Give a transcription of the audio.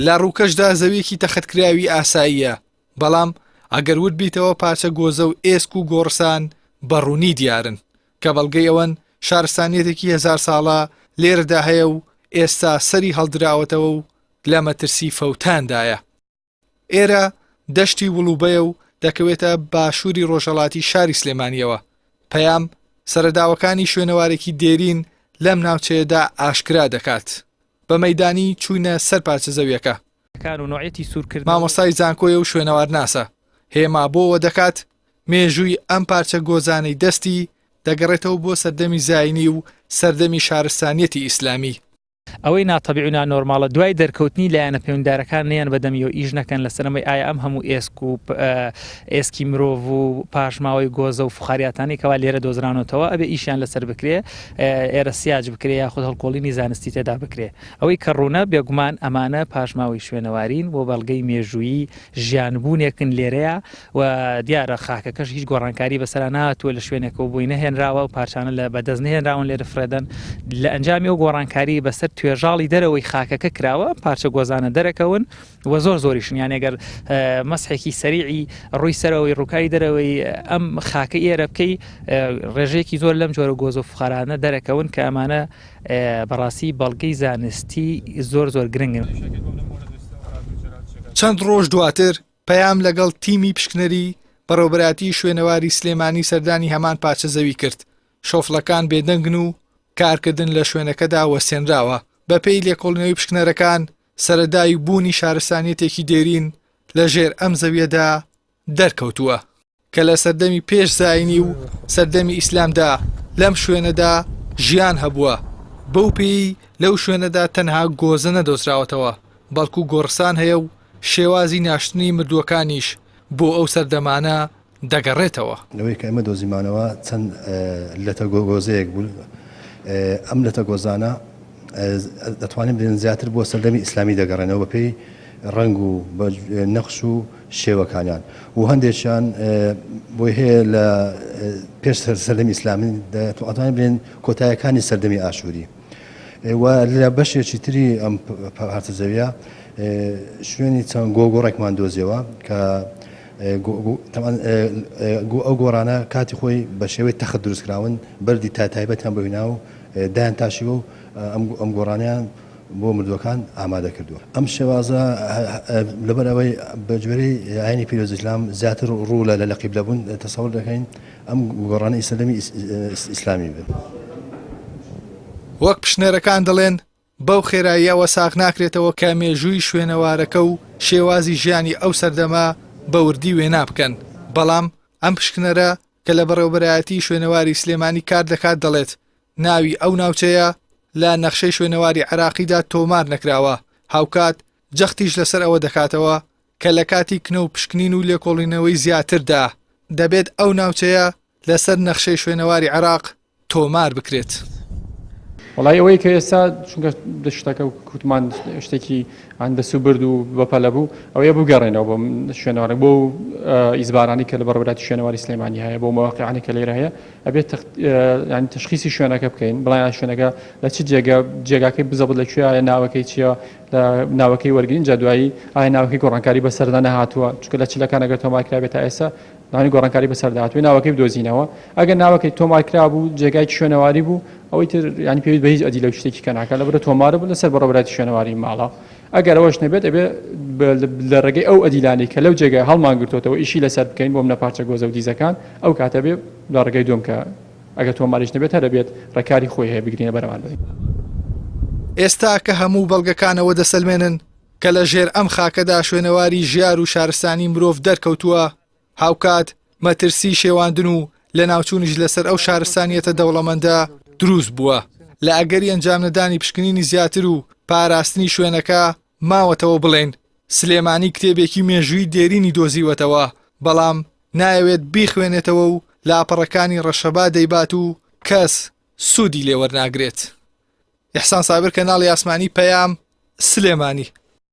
لە ڕووکەشدا زەویەکی تەختکراوی ئاساییە، بەڵام ئەگەر ورد بیتەوە پارچە گۆزە و ئێسک و گۆڕسان بە ڕوونی دیارن، کە بەڵگەی ئەوەن شارستانیەتێکی هەزار ساڵە لێرەدا هەیە و ئێستا سەری هەڵدراوەتەوە و لە مەترسی فەوتاندایە. ئێرە دەشتی وڵوبەیە و دەکەوێتە باشووری ڕۆژهەڵاتی شاری سلێمانییەوە. پەیام سەرەداوەکانی شوێنەوارێکی دێرین لەم ناوچەیەدا ئاشکرا دەکات. بە مەیدانی چووینە سەر پارچە زەویەکە. مامۆستای زانکۆیە و شوێنەوارناسە. هێما بۆ ئەوە دەکات مێژووی ئەم پارچە گۆزانەی دەستی دەگەڕێتەوە بۆ سەردەمی زایینی و سەردەمی شارستانیەتی ئیسلامی. ئەوەی ناتەبیعی و نانۆرماڵە دوای دەرکەوتنی لایەنە پەیوەندیدارەکان نەیەن بە دەمیەوە ئیش نەکەن لەسەر ئەمەی ئایا ئەم هەموو ئێسک و ئێسکی مرۆڤ و پاشماوەی گۆزە و فوخاریاتانەی کەوا لێرە دۆزرانەتەوە ئەبێ ئیشیان لەسەر بکرێ ئێرە سیاج بکرێ یاخود هەڵکۆڵینی زانستی تێدا بکرێ ئەوەی کە ڕوونە بێگومان ئەمانە پاشماوەی شوێنەوارین بۆ بەڵگەی مێژوویی ژیانبوونێکن لێرەیە و دیارە خاکەکەش هیچ گۆڕانکاری بەسەرا نەهاتووە لە شوێنێکەوە بۆی نەهێنراوە و پارچانە لە بەدەست نەهێنراون لێرە فڕێدەن لە ئەنجامی ئەو گۆڕانکاری بەسەر توێژاڵی دەرەوەی خاکەکە کراوە پارچە گۆزانە دەرەکەون و زۆر زۆریشن یان ئەگەر مەسحێکی سەریعی ڕووی سەرەوەی ڕووکاری دەرەوەی ئەم خاکە ئێرە بکەی ڕێژەیەکی زۆر لەم جۆرە گۆزە و فخارانە دەرەکەون کە ئەمانە بەڕاستی بەڵگەی زانستی زۆر زۆر گرنگن. چەند ڕۆژ دواتر پەیام لەگەڵ تیمی پشکنەری بەڕێوەبەرایەتی شوێنەواری سلێمانی سەردانی هەمان پارچە زەوی کرد، شۆفڵەکان بێدەنگن و کارکردن لە شوێنەکەدا وەستێنراوە، بەپێی لێکۆڵینەوەی پشکنەرەکان سەرەداوی بوونی شارستانیەتێکی دێرین لە ژێر ئەم زەویەدا دەرکەوتووە. کە لە سەردەمی پێش زایینی و سەردەمی ئیسلامدا لەم شوێنەدا ژیان هەبووە، بەو پێیەی لەو شوێنەدا تەنها گۆزە نەدۆزراوەتەوە، بەڵکو گۆڕستان هەیە و شێوازی ناشتنی مردووەکانیش بۆ ئەو سەردەمانە دەگەڕێتەوە. لەوەی کە ئێمە دۆزیمانەوە چەند لەتە گۆزەیەک بوو، ئەم لەتە گۆزانە دەتوانین بڵێین زیاتر بۆ سەردەمی ئیسلامی دەگەڕێنەوە بەپێی ڕەنگ و نەخش و شێوەکانیان و هەندێکیان بۆی هەیە لە پێش سەردەمی ئیسلامی دەتوانین بڵێن کۆتایەکانی سەردەمی ئاشووری و لە بەشێکی تری ئەم پارچە زەویە شوێنی چەند گۆگۆڕێکمان دۆزیەوە کە ئەو گۆڕانە کاتی خۆی بە شێوەی تەخت دروستکراون بەردی تا تایبەتیان بۆ هێنا و دایان تاشیوە و ئەم گۆڕانیان بۆ مردووەکان ئامادە کردووە. ئەم شێوازە لەبەر ئەوەی بە گوێرەی ئاینی پیرۆز ئیسلام زیاتر ڕوو لە لە قیبلە بوون تەسەور دەکەین ئەم گۆڕانە ئی سەردەمی ئیسلامی بن. وەک پشکنەرەکان دەڵێن بەو خێراییەوە ساغ ناکرێتەوە کە مێژووی شوێنەوارەکە و شێوازی ژیانی ئەو سەردەمە بە وردی وێنا بکەن، بەڵام ئەم پشکنەرە کە لە بەڕێوەبەرایەتی شوێنەواری سلێمانی کار دەکات دەڵێت ناوی ئەو ناوچەیە لە نەخشەی شوێنەواری عێراقیدا تۆمار نەکراوە، هاوکات جەختیش لەسەر ئەوە دەکاتەوە کە لە کاتی کنە و پشکنین و لێکۆڵینەوەی زیاتردا دەبێت ئەو ناوچەیە لەسەر نەخشەی شوێنەواری عێراق تۆمار بکرێت. وەڵای ئەوەی کە ئێستا چونکە شتەکە کوتمان شتێکی ئەندەس و برد و بەپەلە بوو ئەوەیە بگەڕێنەوە بۆ شوێنەوارە بۆ ئیزبارانی کە لە بەڕێوەبەرایەتی شوێنەواری سلێمانی هەیە بۆ مەواقیعانی کە لێرە هەیە ئەبێت ینی تشخیسی شوێنەکە بکەین بڵێن شوێنەکە لە چ جێگا جێگاکەی بزەبت لە کوێ ناوەکەی چییە لە ناوەکەی وەرگین جا دوایی ئایا ناوەکەی گۆڕانکاری بەسەردا نەهاتووە چونکە لە چلەکان ئەگەر تۆمار کرابێت تا ئێستا ناوی گۆڕانکاری بەسەردا هاتووە ناوەکەی بدۆزینەوە ئەگەر ناوەکەی تۆمار کرابوو جێگای شوێنەواری بوو ئەوەی تر ینی پێویست بە هیچ ئەدیلە و شتێکی کە ناکات لەبەرە تۆمارە بوو لەسەر بەڕێوەبەرایەتی شوێنەواری ماڵە ئەگەر ئەوەش نەبێت ئەبێ لە ڕێگەی ئەو ئەدیلانەی کە لەو جێگای هەڵمان گرتوتەوە ئیشی لەسەر بکەین بۆ منە پارچە گۆزە و دیزەکان ئەو کاتە بێ لە ڕێگەی دوم کە ئەگەر تۆماریش نەبێت هەر ئەبێت ڕێکاری خۆی هەیە بگرینە بەرەمان بەرین. ئێستا کە هەموو بەڵگەکان ئەوە دەسەلمێنن کە لە ژێر ئەم خاکەدا شوێنەواری ژیار و شارستانی مرۆڤ دەرکەوتووە، هاوکات مەترسی شێواندن و لەناوچوونیش لەسەر ئەو شارستانیەتە دەوڵەمەندە دروست بووە. لە ئەگەری ئەنجامنەدانی پشکنینی زیاتر و پاراستنی شوێنەکە ماوەتەوە بڵێین سلێمانی کتێبێکی مێژووی دێرینی دۆزیوەتەوە، بەڵام نایەوێت بیخوێنێتەوە و لاپەڕەکانی ڕەشەبا دەیبات و کەس سوودی لێ وەرناگرێت. ئیحسان سابر کەناڵی ئاسمانی پەیام، سلێمانی.